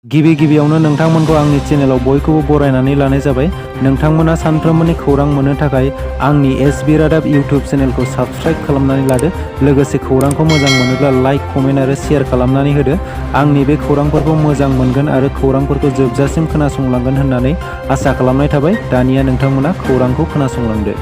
गिबियावनो नोंथांमोनखौ आंनि चेनेलाव बयखौबो बरायनानै लानाय जाबाय। नोंथांमोना सानफ्रोमबोनि खौरां मोननो थाखाय आंनि एसबि रादाब इउटिउब चेनेलखौ साबस्क्राइब खालामनानै लादो। लोगोसे खौरांखौ मोजां मोनोब्ला लाइक, कमेन्ट आरो शेयार खालामनानै होदो। आंनि बे खौरांफोरखौ मोजां मोनगोन आरो खौरांफोरखौ जोबजासिम खोनासंलांगोन होननानै आसा खालामनाय थाबाय। दानिया नोंथांमोना खौरांखौ खोनासंलांदो।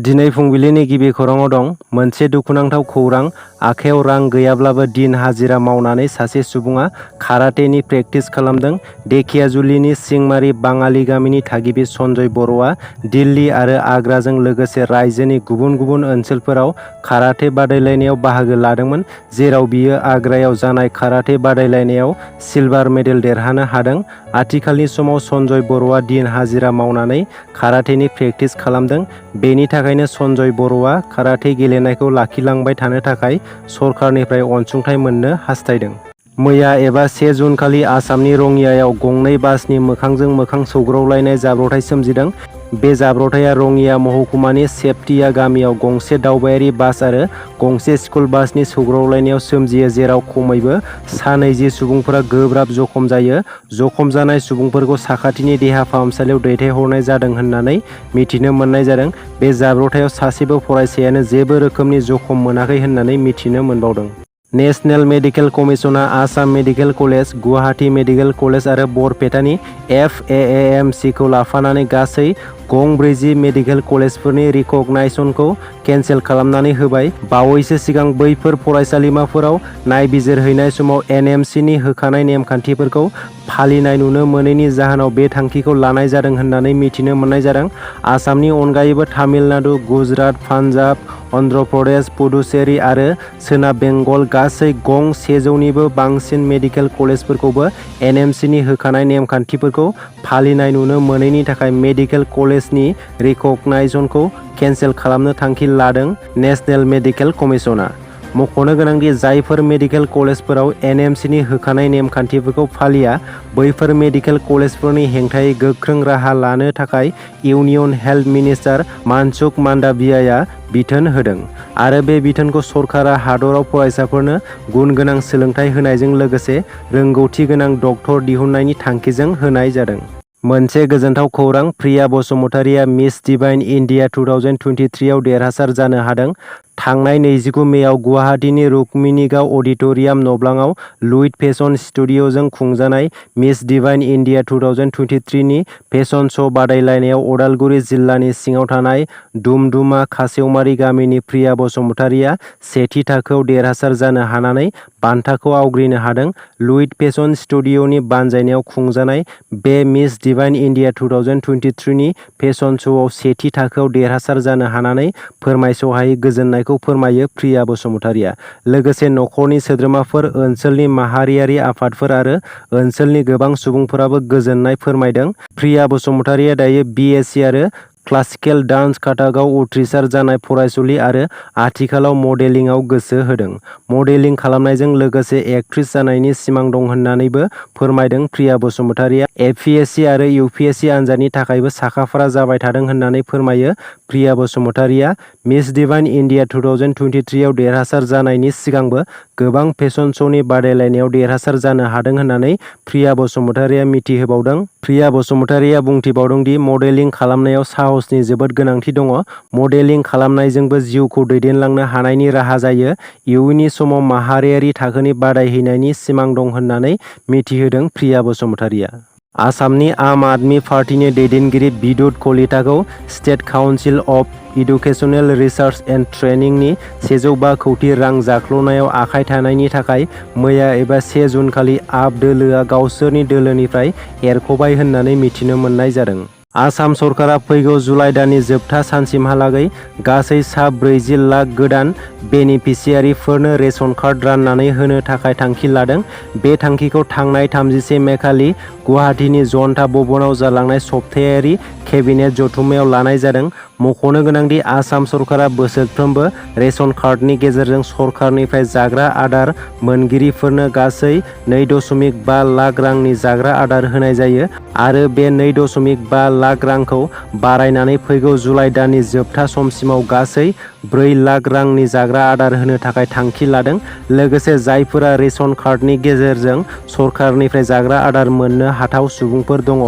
दिनै फुंबिलिनि गिबि खौराङाव दं मोनसे दुखुनांथाव खौरां। आखायाव रां गैयाब्लाबो दिन हाजिरा मावनानै सासे सुबुङा काराटेनि प्रेक्टिस खालामदों। धेकियाजुलिनि सिंमारि बाङालि गामिनि थागिबि सन्जय बर'आ दिल्ली आरो आग्राजों लोगोसे रायजोनि गुबुन गुबुन ओनसोलफोराव काराटे बादायलायनायाव बाहागो लादोंमोन, जेराव बियो आग्रायाव जानाय काराटे बादायलायनायाव सिलभार मेडेल देरहानो हादों। आथिखालनि समाव सन्जय बर'आ दिन हाजिरा मावनानै काराटेनि प्रेक्टिस खालामदों। बेनि थाखायनो सन्जय बर'आ काराटे गेलेनायखौ लाखिलांबाय थानो थाखाय सरकारनिफ्राय अनसुंथाइ मोननो हास्थायदों। मैया एबा 1 जुन खालि आसामनि रङियायाव गंनै बासनि मोखांजों मोखां सौग्रावलायनाय जाब्रबथाय सोमजिदों। बे जाब्रबथाया रङिया महकुमानि सेप्टिया गामियाव गंसे दावबायारि बास आरो गंसे स्कुल बासनि सौग्रावलायनायाव सोमजियो, जेराव खमैबो 20 सुबुंफोरा गोब्राब जखम जायो। जखम जानाय सुबुंफोरखौ साखाथिनि देहा फाहामसालियाव दैथायहरनाय जादों होननानै मिथिनो मोननाय जादों। बे जाब्रबथायाव सासेबो फरायसायानो जेबो रोखोमनि जखम मोनाखै होननानै मिथिनो मोनबावदों। नेशनेल मेडिकेल कमिसनआ Assam medical college, Guwahati medical college आरो बरपेटानि FAAMCखौ लाफानानै गासै गं-40 मेडिकेल कलेजफोरनि रिकगनाइजेसनखौ केन्सेल खालामनानै होबाय। बावैसो सिगां बैफोर फरायसालिमाफोराव नायबिजिरहैनाय समाव NMCनि होखानाय नेमखान्थिफोरखौ फालिनाय नुनो मोनैनि जाहोनाव बे थांखिखौ लानाय जादों होननानै मिथिनो मोननाय जादों। आसामनि अनगायैबो तामिलनाडु, गुजरात, पान्जाब, अन्ध्र प्रदेश, पुडुचेरी आरो सोनाब बेंगल गासै गं-100निबो बांसिन मेडिकेल कलेजफोरखौबो NMCनि होखानाय नेमखान्थिफोरखौ फालिनाय नुनो मोनैनि थाखाय मेडिकेल कलेजनि रिकगनाइजेसनखौ केन्सेल खालामनो थांखि लादों नेशनेल मेडिकेल कमिसनआ। मख'नो गोनांदि जायफोर मेडिकेल कलेजफोराव NMCनि होखानाय नेमखान्थिफोरखौ फालिया, बैफोर मेडिकेल कलेजफोरनि हेंथायै गोख्रों राहा लानो थाखाय इउनियन हेल्थ मिनिस्टार मानसुख मान्डाभियाया बिथोन होदों आरो बे बिथोनखौ सरकारा हादराव फरायसाफोरनो गुनगोनां सोलोंथाइ होनायजों लोगोसे रोंगौथि गोनां डक्टर दिहुननायनि थांखिजों होनाय जादों। मोनसे गोजोनथाव खौरां, प्रिया बसुमतारीआ मिस डिभाइन इन्डिया 2023 आव देरहासार जानो हादों। थांनाय 29 मेआव गुवाहाटीनि रुक्मिणीगाव अडिट'रियाम नब्लाङाव लुइट फेशन स्टुडिय'जों खुंजानाय मिस डिभाइन इन्डिया 2023 नि फेशन श' बादायलायनायाव उदालगुरि जिल्लानि सिङाव थानाय दुमदुमा खासेवमारि गामिनि प्रिया बसुमतारीआ सेथि थाखोआव देरहासार जानो हानानै बान्थाखौ आवग्रिनो हादों। लुइट फेशन स्टुडिय'नि बानजायनायाव खुंजानाय बे मिस डिभाइन इन्डिया 2023 नि फेशन श'आव सेथि थाखोआव देरहासार जानो हानानै फोरमायस'हायै गोजोननायखौ फोरमायो प्रिया बसुमतारीआ। लोगोसे नखरनि सोद्रोमाफोर, ओनसोलनि माहारियारि आफादफोर आरो ओनसोलनि गोबां सुबुंफोराबो गोजोननाय फोरमायदों। प्रिया बसुमतारीआ दायो BSc आरो क्लासिकेल डान्स काथकआव उथ्रिसार जानाय फरायसुलि आरो आथिखालाव मडेलिंआव गोसो होदों। मडेलिं खालामनायजों लोगोसे एक्ट्रेस जानायनि सिमां दं होननानैबो फोरमायदों प्रिया बसुमतारीआ। APSC आरो UPSC आनजादनि थाखायबो साखाफारा जाबाय थादों होननानै फोरमायो प्रिया बसुमतारीआ। मिस डिभाइन इन्डिया 2023 आव देरहासार जानायनि सिगांबो गोबां फेशन श'नि बादायलायनायाव देरहासार जानो हादों होननानै प्रिया बसुमतारीआ मिथिहोबावदों। प्रिया बसुमतारीआ बुंथिबावदों दि मडेलिं खालामनायाव साहसनि जोबोद गोनांथि दङ। मडेलिं खालामनायजोंबो जिउखौ दैदेनलांनो हानायनि राहा जायो। इयुननि समाव माहारियारि थाखोनि बादायहैनायनि सिमां दं होननानै मिथिहोदों प्रिया बसुमतारीआ। आसामनि आम आदमि पार्टीनि दैदेनगिरि बिदुत कलिताखौ state council of educational research and ट्रेनिंनि 105 कौटि रां जाख्ल'नायाव आखाय थानायनि थाखाय मैया एबा 1 जुन खालि आप दोलोआ गावसोरनि दोलोनिफ्राय एरख'बाय होननानै मिथिनो मोननाय जादों। आसाम सरकारा फैगौ जुलाइ दाननि जोबथा सानसिमहालागै गासै सा 40 लाख गोदान बेनिफिसियारिफोरनो रेशन कार्ड राननानै होनो थाखाय थांखि लादों। बे थांखिखौ थांनाय 31 मे खालि गुवाहाटीनि जनता भवनाव जालांनाय सप्तायारि केबिनेट जथुम्मायाव लानाय जादों। मख'नो गोनांदि आसाम सरकारा बोसोरफ्रोमबो रेशन कार्डनि गेजेरजों सरकारनिफ्राय जाग्रा आदार मोनगिरिफोरनो गासै 2.5 लाख रांनि जाग्रा आदार होनाय जायो आरो बे 2.5 लाख रांखौ बारायनानै फैगौ जुलाइ दाननि जोबथा समसिमाव गासै 4 लाख रांनि जाग्रा आदार होनो थाखाय थांखि लादों। लोगोसे जायफोरा रेशन कार्डनि गेजेरजों सरकारनिफ्राय जाग्रा आदार मोननो हाथाव सुबुंफोर दङ,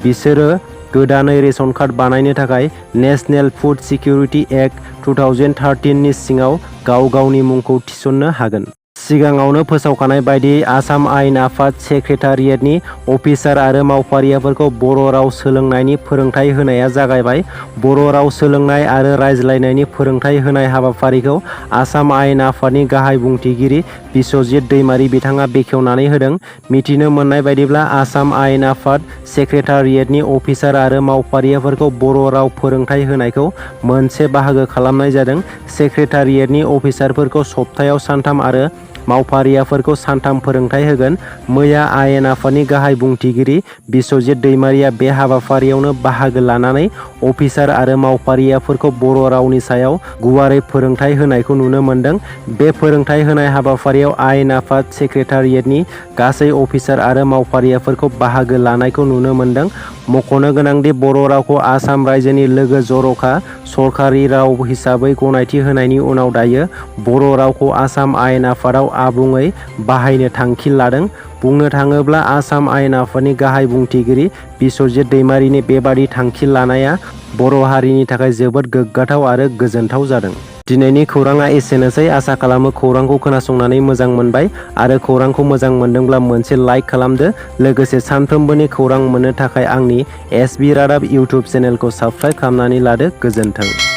बिसोरो गोदानै रेशन कार्ड बानायनो थाखाय नेशनेल फुड सिकिउरिटि एक्ट 2013 नि सिङाव गाव गावनि मुंखौ थिसननो हागोन। सिगाङावनो फोसावखानाय बायदियै आसाम आयेन आफाद सेक्रेटारियेटनि अफिसार आरो मावफारियाफोरखौ बर' राव सोलोंनायनि फोरोंथाय होनाया जागायबाय। बर' राव सोलोंनाय आरो रायज्लायनायनि फोरोंथाय होनाय हाबाफारिखौ आसाम आयेन आफादनि गाहाय बुंथिगिरि बिस्वजित दैमारी बिथाङा बेखेवनानै होदों। मिथिनो मोननाय बायदिब्ला आसाम आयेन आफाद सेक्रेटारियेटनि अफिसार आरो मावफारियाफोरखौ बर' राव फोरोंथाय होनायखौ मोनसे बाहागो खालामनाय जादों। सेक्रेटारियेटनि अफिसारफोरखौ सप्तायाव सानथाम आरो मावफारियाफोरखौ सानथाम फोरोंथाय होगोन। मैया आयेन आफादनि गाहाय बुंथिगिरि बिस्वजित दैमारीया बे हाबाफारियावनो बाहागो लानानै अफिसार आरो मावफारियाफोरखौ बर' रावनि सायाव गुवारै फोरोंथाय होनायखौ नुनो मोन्दों। बे फोरोंथाय होनाय हाबाफारियाव आयेन आफाद सेक्रेटारियेटनि गासै अफिसार आरो मावफारियाफोरखौ बाहागो लानायखौ नुनो मोन्दों। मख'नो गोनांदि बर' रावखौ आसाम रायजोनि लोगो जर'खा सरकारि राव हिसाबै गनायथि होनायनि उनाव दायो बर' रावखौ आसाम आयेन आफादाव आबुङै बाहायनो थांखि लादों। बुंनो थाङोब्ला आसाम आयेन आफादनि गाहाय बुंथिगिरि बिस्वजित दैमारीनि बेबादि थांखि लानाया बर' हारिनि थाखाय जोबोद गोग्गाथाव आरो गोजोनथाव जादों। दिनैनि खौराङा एसेनोसै। आसा खालामो खौरांखौ खोनासंनानै मोजां मोनबाय आरो खौरांखौ मोजां मोनदोंब्ला मोनसे लाइक खालामदो। लोगोसे सानफ्रोमबोनि खौरां मोननो थाखाय आंनि एसबि रादाब इउटुब चेनेलखौ साबस्क्राइब खालामनानै लादो। गोजोन्थों।